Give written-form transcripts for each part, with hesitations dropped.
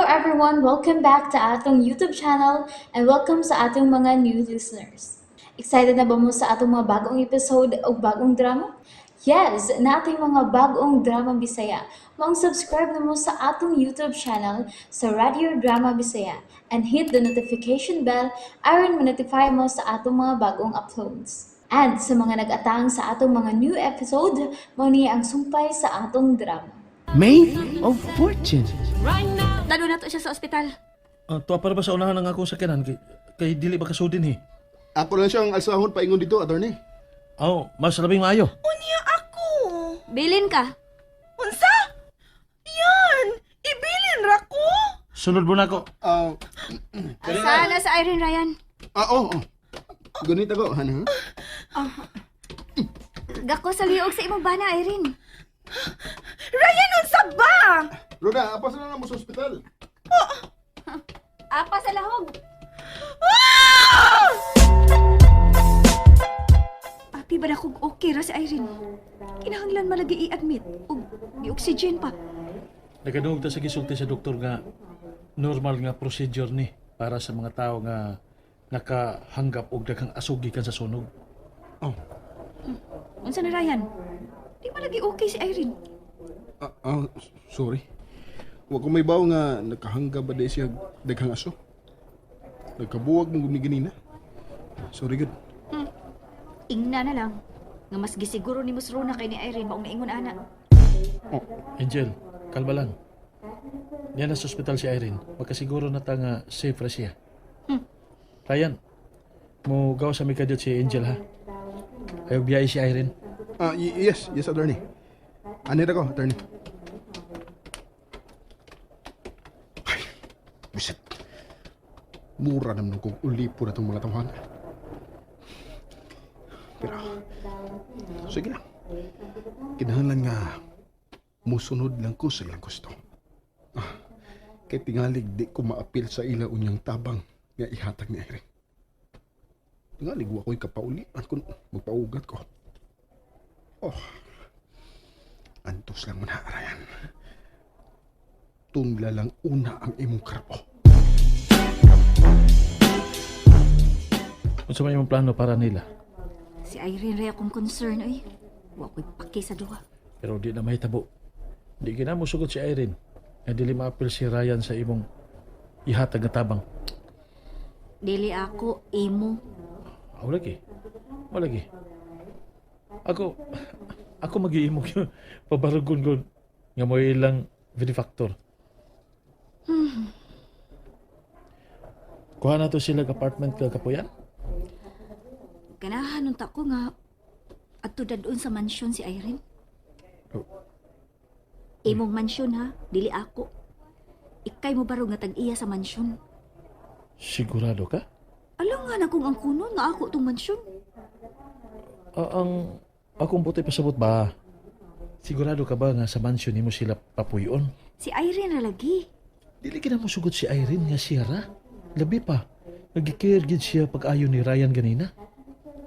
Everyone! Welcome back to atong YouTube channel and welcome sa atong mga new listeners. Excited na ba mo sa atong mga bagong episode o bagong drama? Yes! Naa tay mga bagong drama Bisaya. Maong subscribe na mo sa atong YouTube channel sa Radio Drama Bisaya and hit the notification bell aron ma-notify mo sa atong mga bagong uploads. And sa mga nag-atang sa atong mga new episode, mao ni ang sumpay sa atong drama. Maid of Fortune. Dalo na to siya sa ospital. Ah, tuwa para ba sa unahan ng akong sakyanan kay dili ba kasudin he? Ako lang siyang alsahon paingon dito, attorney. Oh, mas labing maayo. Unya ako. Bilin ka. Unsa? Yan! Ibilin ra ko. Sunod mo na ako. Ah, Asa na sa Irene, Ryan? ah, oh, oh. Ganit ako, ano? Gako sa liog sa imong bana, Irene. Ryan, unsa ba? Roda, apas na lang mo sa ospital. Apa sa lahog. Ah! Api ba na kung okay ra si Irene? Kinahanglan malagi i-admit og gi-oxygen pa. Nagaduog ta sa gisulti sa doktor nga normal nga procedure ni para sa mga tao nga nakahanggap og daghang asog gikan sa sunog. Oh, Unsa na, Ryan? Di malagi okay si Irene. ah, sorry. Wa ko may bawo nga nakahangga ba di siya daghang aso. Nagkabuwag mo ni ganina. Sorry good. Ingna na lang nga mas gisiguro ni Mus Rona kay ni Irene maong naingon ana. Oh, Angel, kalma lang. Niya na sa ospital si Irene. Magkasiguro na ta nga safe ra siya. Ryan, mo gawa sa mikadyo si Angel ha. Ayaw biyahe si Irene. Ah, yes, attorney. Anir ako, attorney. Ay, bisit. Mura naman kung ulipo na itong mga tawhan. Pero, sige lang. Kinahanglan nga, musunod lang ko sa ilang gusto. Ah, kay tingalig di ko maapil sa ila unyang tabang nga ihatag ni Irene. Tingalig wa ko'y kapaulian kung magpaugat ko. Oh, antos lang man Ryan. Tungla lang una ang imong karpo. Unsa man imong plano para nila? Si Irene ray akong concern oy. Wa ko'y paki sa duha. Pero di na mahitabo. Di gina mo sugot si Irene. Nga dili maapil si Ryan sa imong ihatag nga tabang. Dili ako imo. Ako lagi. Wala lagi. Ako magiimog yung pabarugon ko nga mo ilang benefactor. Kuha na to sila apartment ka kapuyan? Ganahan unta ko nga adto dadon sa mansyon si Irene. Oh. Imong mansyon ha, dili ako. Ikay mo barog nga tag-iya sa mansyon. Sigurado ka? Alam nga na kung ang kuno nga ako tong mansyon. Ah, ang akong buti pasabot ba? Sigurado ka ba nga sa mansion nimo sila papuyon? Si Irene ra lagi. Dili gina mo sugot si Irene nga siya ra. Labi pa, nagikare gid siya pag-ayo ni Ryan ganina.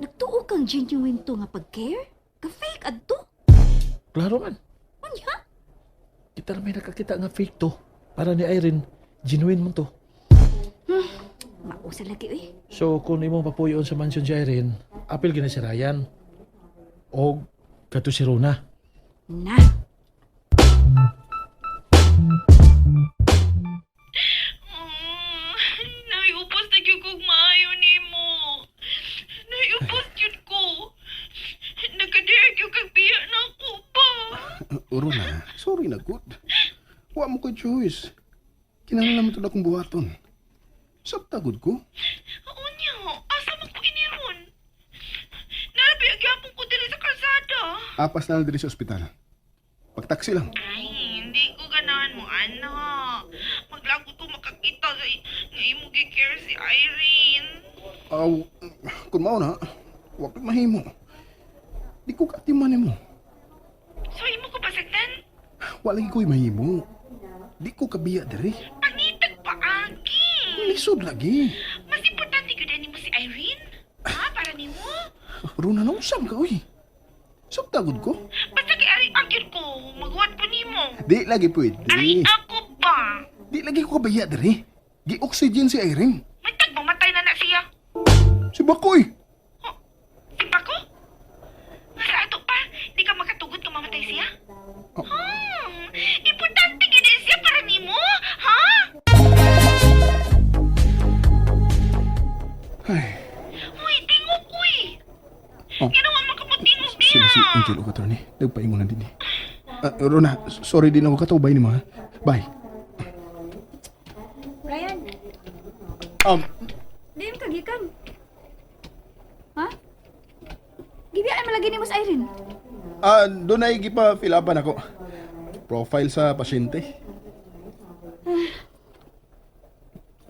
Nagtuo kang genuine to nga pag-care? Ka-fake adto. Klaro man. Unya? Kita na may nakakita nga fake to. Para ni Irene, genuine man to. Mausa lagi oy. So, kung imong papuyon sa mansion si Irene, apil gina si Ryan. O kato si Rona. Na. Naiupos na gyud kog maayo nimo. Naiupos gyud ko. Nagkadiri gyud kag biya na ako ba. Rona, sorry na good. Wa mo ko'y choice. Kinahanglan mo akong buhaton. Sabta gud ko. Unya, asa man ko iniron? Narabi gyapon ko diri sa kalsada. Apas na lang diri sa ospital. Pagtaksi lang. Ay, hindi ko ganahan mo, anak. Maglagot ko makakita sa nga imong gi-care si Irene. Aw, kung mao na, wa ko'y mahimo. Di ko katiman nimo. So imo ko pasagdan? Wa lagi ko'y mahimo. Di ko kabiya diri. Pangitag paagi. Lisod lagi. Mas importante gyud nimo si Irene. Ha, para nimo? Rona na usab ka, uy. Sabta gud ko. Basta kay ari ang gyud ko, maghuwat po nimo. Di lagi pwede. Ari ako ba? Di lagi ko kabaya diri. Gi-oxygen si Irene. May mamatay na na siya. Si Bakoy. Oh, si Paco? Sa ato pa, di ka makatugot kung mamatay siya? Oh. Importante gid siya para nimo, ha? Ay, Uy, tingog uy. Oh. Ginawa man ka mo tingog niya. sila si Angel o attorney. Nagpaingon na din eh. Ah, Rona, sorry din ako katubay ni mo ha. Bye. Ryan, Di ka gikan. Ha? Gibiyaan malagi nimo sa Irene. Doon ay gipa fill upan ako. Profile sa pasyente.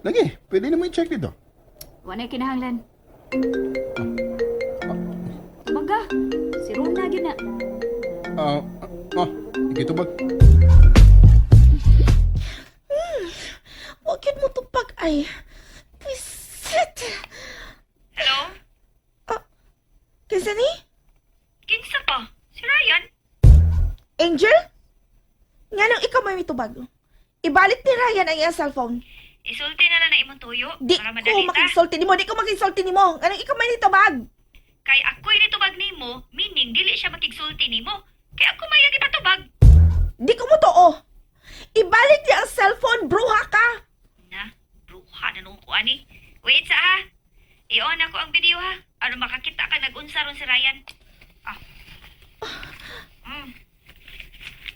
Lagi, pwede na mo i-check dito. Wa na kinahanglan. Baga, si Rona gyud na. Ikitubag. Wag yun mo tupag ay. Pwisit! Hello? Kinsa ni? Kinsa pa? Si Ryan? Angel? Nga nang ikaw may mitubag. Ibalik ni Ryan ang iyang cellphone. Isulti na lang na imong tuyo Di para ko madali ta. makisulti nimo, di ko makisulti nimo. Nga nang ikaw may nitubag. Kay ako'y nitubag nimo, meaning dili siya makigsulti nimo. Kay ako may ipatubag. Di ko mo too. Ibalik niya ang cellphone, bruha ka. Na, bruha na nung ko ani. Wait sa ha. I-on ako ang video ha. Aron makakita ka nag-unsa ron si Ryan. Ah.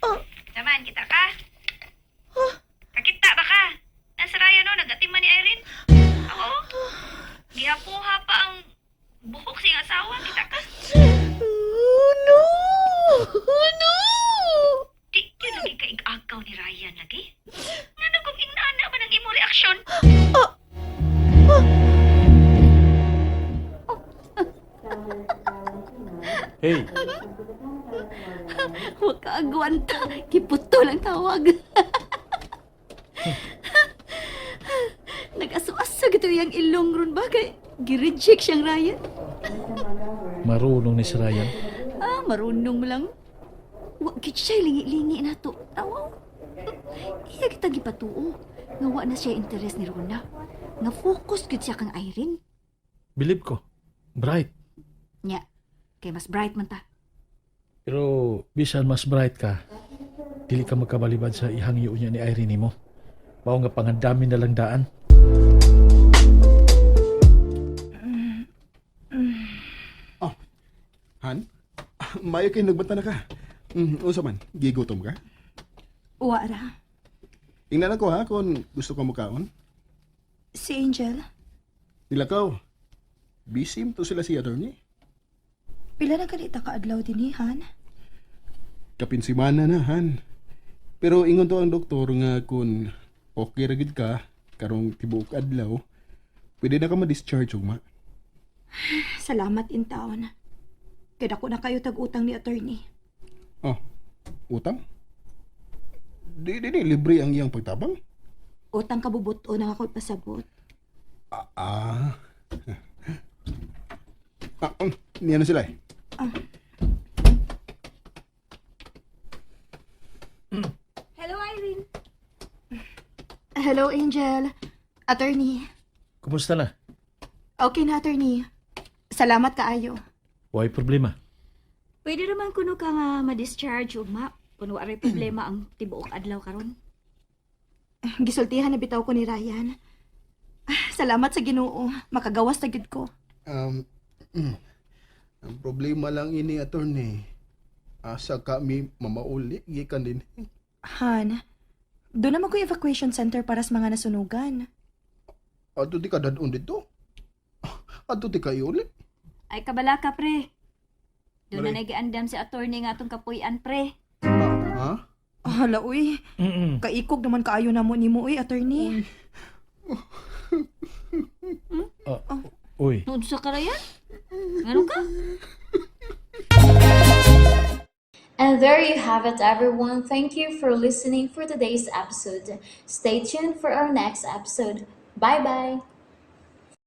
Oh, Taman, kita ka. Kakita ba ka? Nasa Ryan no, nag-atima ni Irene. Oo. Gihapuha pa ang buhok siyang asawa. Kita ka. Oh no! Oh no! Di yun lagi ka igagaw ni Ryan lagi. Nga kung inana man ang imong reaksyon. Hey, Wa ka agwanta. Giputo lang tawag. Nag-aso-aso gito iyang ilong ron ba kay gi-reject siyang Ryan. Marunong ni si Ryan. Ah, marunong mo lang. Wa gid siya lingi-lingi na to. Tawaw. Iya kita gipatuo. Nga wa na siya interes ni Rona. Nga focus gid siya kang Irene. Bilib ko. Bright. Nya, kay mas bright man ta. Pero bisan mas bright ka, dili ka magkabalibad sa ihangyo niya ni Irene mo. Mao nga pangandami na lang daan. Oh, Han? Mayo kay nagbanta na ka. Unsa man, gigutom ka? Wa ra. Tingnan lang ko ha kung gusto ka mukaon. Si Angel, Nilakaw. Busy to sila si attorney. pila na ganita ka adlaw din Han? Kapinsimana na han. Pero ingon to ang doktor nga kung okay ra gid ka karong tibuok adlaw, pwede na ka ma-discharge ugma. Salamat in taon. Kaya dako na kayo tag-utang ni attorney. Oh, utang? Di di di libre ang iyang pagtabang. Utang kabubuto na ako pasabot. Ah. Ah, niya na sila eh. Hello, Irene. Hello, Angel. Attorney. Kumusta na? Okay na, attorney. Salamat kaayo. Why problema? Pwede naman kuno ka nga ma-discharge ugma. Kun wa ray problema ang tibuok adlaw karon. Gisultihan na bitaw ko ni Ryan. Ah, salamat sa Ginoo. Makagawas na gid ko. Ang problema lang ini attorney. Asa kami mamauli gikan din. Han, doon naman ko evacuation center para sa mga nasunugan. Adto di ka dadon dito. Adto di ka iuli. Ay kabala ka pre. Doon na Maray. nagiandam si attorney nga atong kapuy-an pre. Ha? Hala, uy. Kaikog naman kaayo na mo ni mo, uy, attorney. Ah, uy, Unsa ka Ryan? Ngano ka? And there you have it, everyone. Thank you for listening for today's episode. Stay tuned for our next episode. Bye bye.